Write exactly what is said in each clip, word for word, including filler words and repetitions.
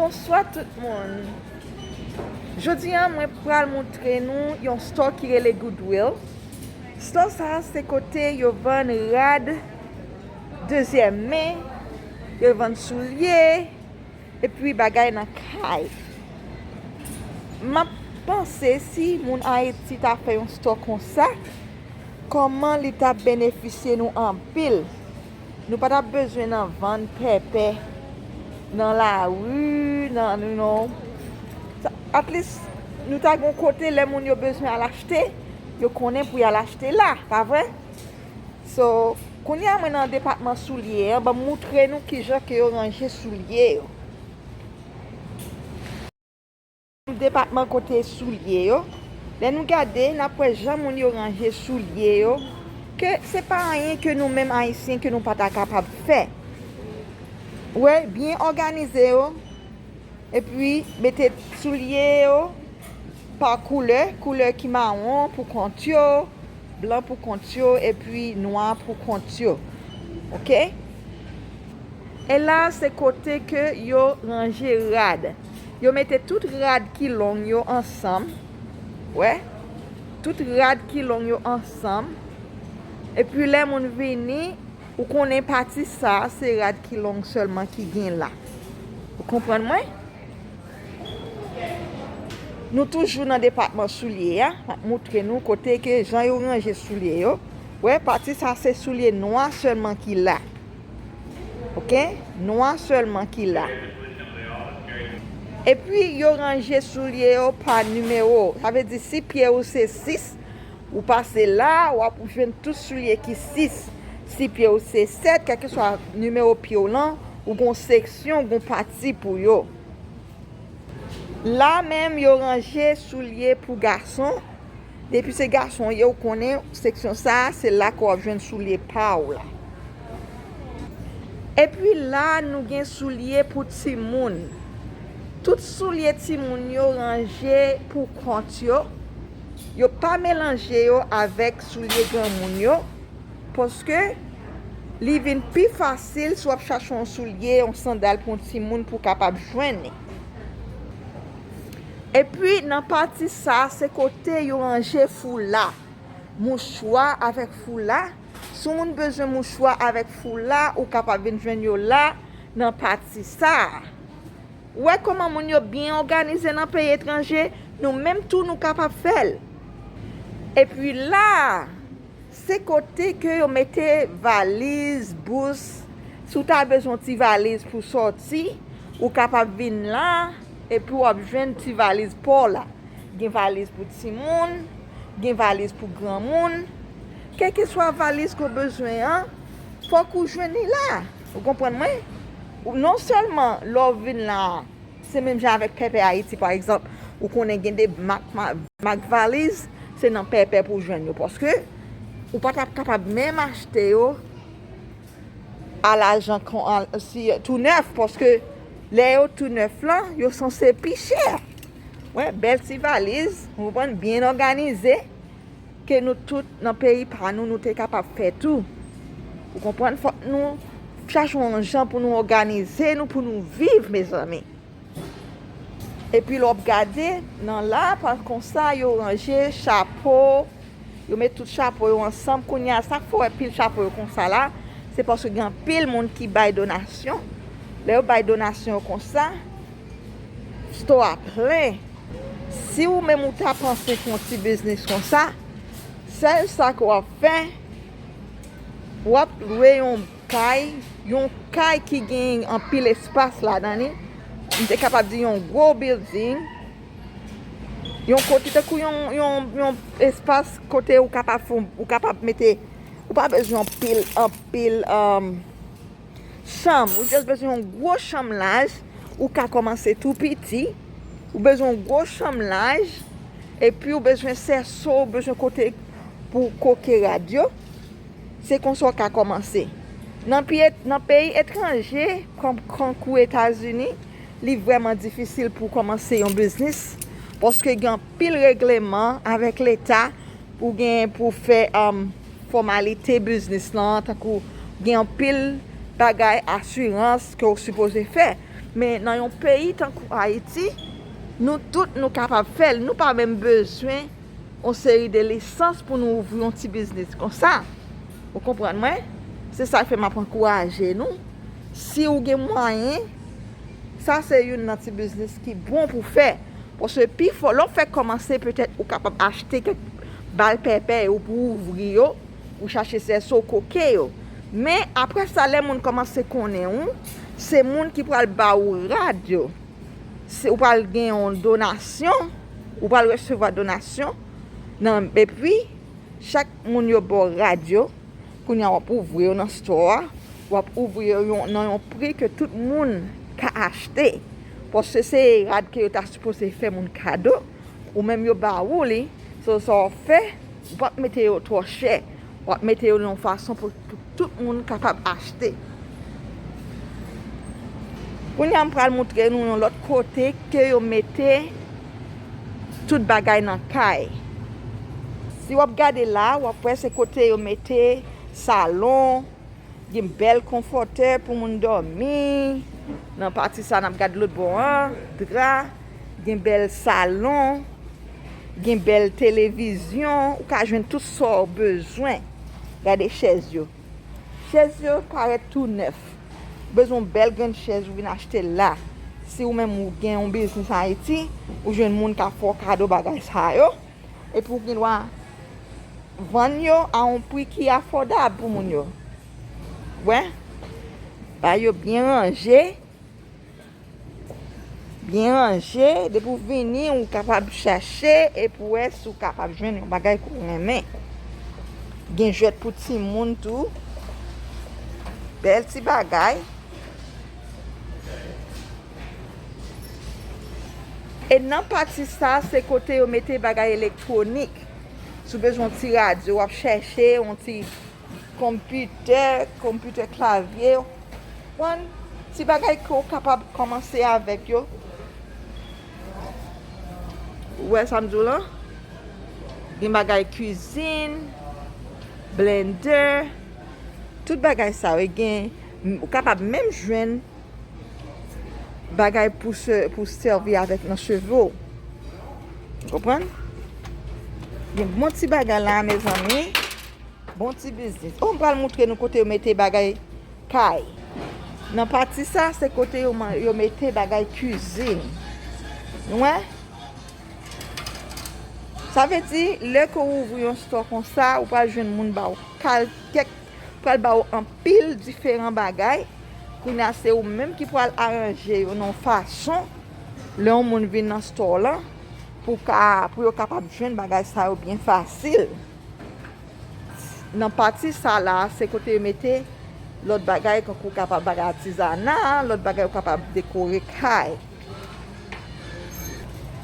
Bonswa tout moun. Jodi a mwen pral moutre nou yon store ki rele Goodwill. Store sa se kote yo vann rad dezyèm men, yo vann soulye, epi bagay nan kay. M ap panse si moun Ayiti ta fè yon store konsa, kòman li t ap benefisye nou anpil. Nou pa t ap bezwen nan vann pèpè nan lari, nan, you know. At least, nou ta gen yon kote lè moun yo bezwen al achte, yo konnen pou y al achte la, pa vre? So, kounye a mwen nan depatman soulye an, ban m moutre nou kijan ke yo ranje soulye yo. Depatman kote soulye yo. Lè nou gade, n ap wè jan moun yo ranje soulye yo, ke se pa anyen ke nou menm Ayisyen ke nou pa ta kapab fè. Wè, byen òganize yo, epi mete soulye yo pa koulè, koulè ki mawon pou kont yo, blan pou kont yo, epi nwa pou kont yo. Oke? E la, se kote ke yo ranje rad. Yo mete tout rad ki long yo ansanm. Wè? Tout rad ki long yo ansanm. Epi lè moun vini, ou konnen pati sa, se rad ki long sèlman ki gen la. Ou konprann mwen? Nou toujou nan depatman soulye a. M ap moutre nou kote ke jan yo ranje soulye yo. Wè, pati sa se soulye nwa sèlman ki la. Oke? Nwa sèlman ki la. Epi yo ranje soulye yo pa nimewo. Sa vle di si pye ou se sis, ou pase la, w ap jwenn tout soulye ki sis. Si pye ou se sèt, kèlkeswa nimewo pye w lan, ou gon seksyon, ou gon pati pou yo. La menm, yo ranje soulye pou gason. Depi se gason w ye, ou konnen seksyon sa a, se la ke w ap jwenn soulye pa w la. Epi la, nou gen soulye pou timoun. Tout soulye timoun yo ranje pou kont yo. Yo pa melanje yo avèk soulye granmoun yo. Paske li vin pi fasil si w ap chache yon soulye, yon sandal pou yon timoun pou w kapab jwenn li. Epi nan pati sa, se kote yo ranje foula, mouchwa avèk foula. Si yon moun bezwen mouchwa avèk foula, ou kapab vin jwenn yo la, nan pati sa a. Ou wè kòman moun yo byen òganize nan peyi etranje, nou menm tou nou kapab fè l. Epi la, se kote ke yo mete valiz, bous. Si w ta bezwen yon ti valiz pou sòti, ou kapab vin la, epi w ap jwenn ti valiz pa w la. Gen valiz pou timoun, gen valiz pou granmoun. Kèlkeswa valiz ke w bezwen an, fòk ou jwenn li la. Ou konprann mwen? Ou, non sèlman lè w vin la, se menm jan avèk Pèpè Ayiti, pa egzanp, ou konnen gen de mak, ma-, mak valiz, se nan Pèpè pou w jwenn yo, paske ou pa t ap kapab menm achte yo a lajan kon, a, si, tou nèf, paske lè yo tou nèf lan, yo sanse pi chè. Wè, bèl ti valiz, ou konprann, byen òganize, ke nou tout nan peyi pa nou, nou te kapab fè tou. Ou konprann? Fòk nou chache yon jan pou nou òganize nou, pou nou viv, mezanmi. Epi lè w ap gade nan la, pa konsa, yo ranje chapo, yo met tout chapo yo ansanm. Kounye a, sa k fè w wè pil chapo yo konsa la, se paske gen anpil moun ki bay donasyon. Lè yo bay donasyon yo konsa, store a plen. Si ou menm ou ta panse fè yon ti biznis konsa, sèl sa ke w ap fè, w ap lwe yon kay, yon kay ki gen anpil espas ladan li. M te kapab di yon gwo building, yon kote tankou yon, yon, yon espas kote ou kapab fè, ou kapab mete, ou pa bezwen anpil, anpil, um, chanm. Ou just bezwen yon gwo chanm laj, ou ka kòmanse tou piti. Ou bezwen yon gwo chanm laj, epi ou bezwen sèso, ou bezwen kote pou koke rad yo. Se konsa w ka kòmanse. Nan pi-, nan peyi etranje, kon, tankou Etazini, li vrèman difisil pou w kòmanse yon biznis, paske gen anpil regleman avèk Leta pou gen, pou fè, um, fòmalite biznis lan, tankou gen anpil bagay asirans ke w sipoze fè. Men nan yon peyi tankou Ayiti, nou tout nou kapab fè l. Nou pa menm bezwen yon seri de lisans pou nou ouvri yon ti biznis konsa. Ou konprann mwen? Se sa k fè m ap ankouraje nou. Si w gen mwayen, sa se youn nan ti biznis ki bon pou fè. Paske pi fò, lè w fèk kòmanse, petèt ou kapab achte kèk bal pèpè ou pou ouvri yo, ou chache sèso koke yo. Men apre sa, lè moun kòmanse konnen ou, se moun ki pral ba ou rad yo. Se, ou pral gen yon donasyon, ou pral resevwa donasyon nan, epi chak moun yo ba w rad yo, kounye a w ap ouvri yo nan store a, w ap ouvri yo yon, nan yon pri ke tout moun ka achte. Paske se rad ke yo ta sipoze fè moun kado, ou menm yo ba ou li, so sa w ap fè, ou p ap mete yo twò chè, w ap mete yo nan yon fason pou, pou tout moun kapab achte. Kounye a m pral moutre nou yon lòt kote ke yo mete tout bagay nan kay. Si w ap gade la, w ap wè se kote yo mete salon, gen bèl konfòtè pou moun dòmi. Nan pati sa n ap gade lòt bò an, dra, gen bèl salon, gen bèl televizyon, ou ka jwenn tout sa w bezwen. Gade chèz yo. Chèz yo parèt tou nèf. Ou bezwen yon bèl grenn chèz, ou vin achte l la. Si ou menm ou gen yon biznis Ayiti, ou jwenn moun k ap fè w kado bagay sa yo, epi ou gen dwa vann yo a yon pri ki afòdab pou moun yo. Wè, bay yo byen ranje, byen ranje, depi w vini, ou kapab chache epi w wè si w kapab jwenn yon bagay ke w renmen. Gen jwèt pou timoun tou. Bèl ti bagay. E nan pati sa, se kote yo mete bagay elektwonik. Si w bezwen yon ti radyo, w ap chèche yon ti konpitè, konpitè klavye, konprann? Ti bagay ke w kapab kòmanse avèk yo. Ou wè sa m di w lan? Gen bagay kwizin, blendè, tout bagay sa yo. E gen, ou kapab menm jwenn bagay pou se, pou sèvi avèk nan cheve w. Ou konprann? Gen bon ti bagay la, mezanmi. Bon ti biznis. Oh, m pral moutre nou kote yo mete bagay kay. Nan pati sa, se kote yo, man- yo mete bagay kwizin. Nou wè? Sa vle di, lè ke w ouvri yon store konsa, ou pral jwenn moun ba w kal-, kèk, pral ba w anpil diferan bagay. Kounye a, se ou menm ki pral aranje yo nan yon fason, lè yon moun vin nan store lan, pou ka, pou yo kapab jwenn bagay sa yo byen fasil. Nan pati sa la, se kote yo mete lòt bagay, kankou kapab bagay atizana, lòt bagay ou kapab dekore kay.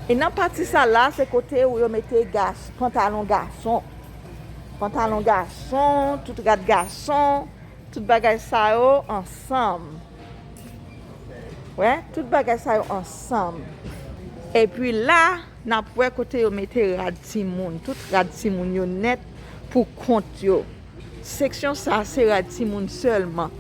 E nan pati sa la, se kote ou yo mete gas-, pantalon gason. Pantalon gason, tout rad gason, tout bagay sa yo ansanm. Wè, tout bagay sa yo ansanm. Epi la, n ap wè kote yo mete rad timoun. Tout rad timoun yo nèt pou kont yo. Seksyon sa, se rad timoun sèlman.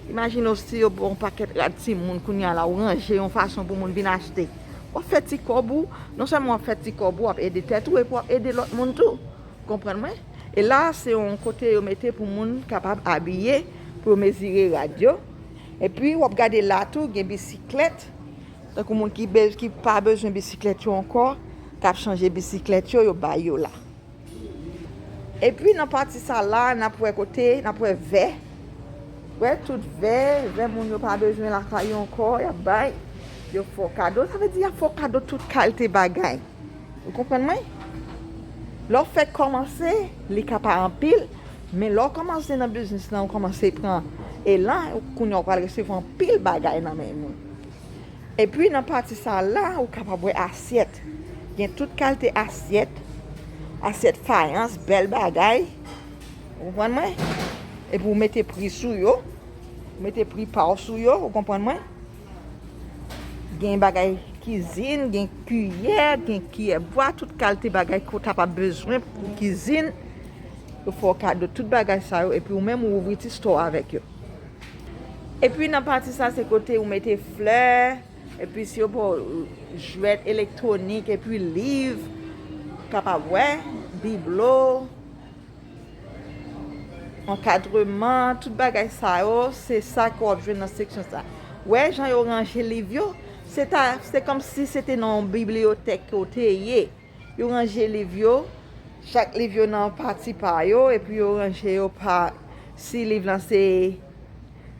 Imajine w si yo ba w yon pakèt rad timoun, kounye a la, ou ranje yon fason pou moun vin achte. W ap fè ti kòb ou, non sèlman w ap fè ti kòb ou, w ap ede tèt ou, epi w ap ede lòt moun tou. Konprann mwen? E la, se yon kote yo mete pou moun kapab abiye, pou yo mezire rad yo. Epi, w ap gade la tou, gen bisiklèt. Tankou moun ki bez-, ki pa bezwen bisiklèt yo ankò, k ap chanje bisiklèt yo, yo bay yo la. Epi, nan pati sa la, n ap wè kote, n ap wè vè. Wè, tout vè, vè moun yo pa bezwen lakay yo ankò, y ap bay. Yo fè w kado. Sa vle di, y ap fè w kado tout kalite bagay. Ou konprann mwen? Lè w fèk kòmanse, li ka pa anpil, men lè w kòmanse nan biznis lan, ou kòmanse pran elan, ou, kounye a w pral resevwa anpil bagay nan men moun. Epi nan pati sa la, ou kapab wè asyèt. Gen tout kalite asyèt, asyèt fayans, bèl bagay. Ou konprann mwen? Epi ou mete pri sou yo. Ou mete pri pa w sou yo, ou konprann mwen? Gen bagay kizin, gen kiyè, gen kiyè bwa, tout kalite bagay ke w ta p ap bezwen pou kizin. Yo fè w kado tout bagay sa yo, epi ou menm ou ouvri ti store avèk yo. Epi nan pati sa se kote ou mete flè, epi si yo ba w jwèt elektwonik, epi liv, kapab wè, biblo, ankadreman, tout bagay sa yo, se sa ke w ap jwenn nan seksyon sa. Wè jan yo ranje liv yo, se ta, se kòmsi se te nan yon bibliyotèk ke w te ye. Yo ranje liv yo, chak liv yo nan pati pa yo, epi yo ranje yo pa, si liv lan se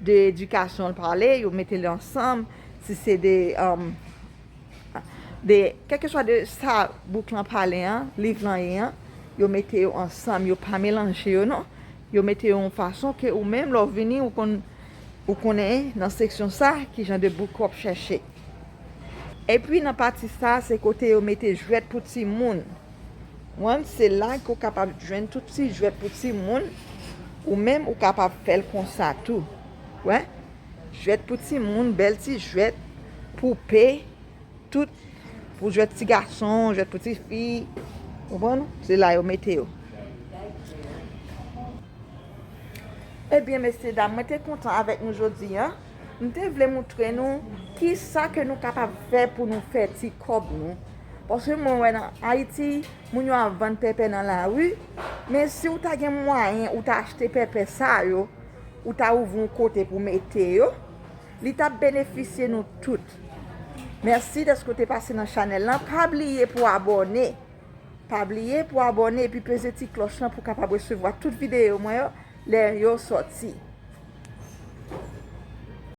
de edikasyon l pale, yo mete l ansanm, si se de, um, de, kèlkeswa de sa bouk lan pale an, liv lan ye an, yo mete yo ansanm, yo pa melanje yo non. Yo mete yo yon fason ke ou menm lè w vini, ou konn, ou konnen nan seksyon sa, ki jan de bouk w ap chèche. Epi nan pati sa, se kote yo mete jwèt pou timoun. Wan, se la ke w kapab jwenn tout ti jwèt pou timoun. Ou menm, ou kapab fè l konsa tou. Wè? Jwèt pou timoun, bèl ti jwèt, poupe, tout, pou jwèt ti gason, jwèt pou ti fi. Konprann? Se la yo mete yo. Ebyen, mesye dam, mwen te kontan avèk nou jodi a. M te vle moutre nou kisa ke nou kapab fè pou nou fè ti kòb nou. Paske mwen wè nan Ayiti, moun yo ap vann pèpè nan lari, men si w ta gen mwayen, ou ta achte pèpè sa yo, ou ta ouvri yon kote pou mete yo, li t ap benefisye nou tout. Mèsi dèske w te pase nan chanèl lan. Pa bliye pou abòne. Pa bliye pou abòne epi peze ti klòch lan pou w kapab resevwa tout videyo mwen yo lè yo sòti.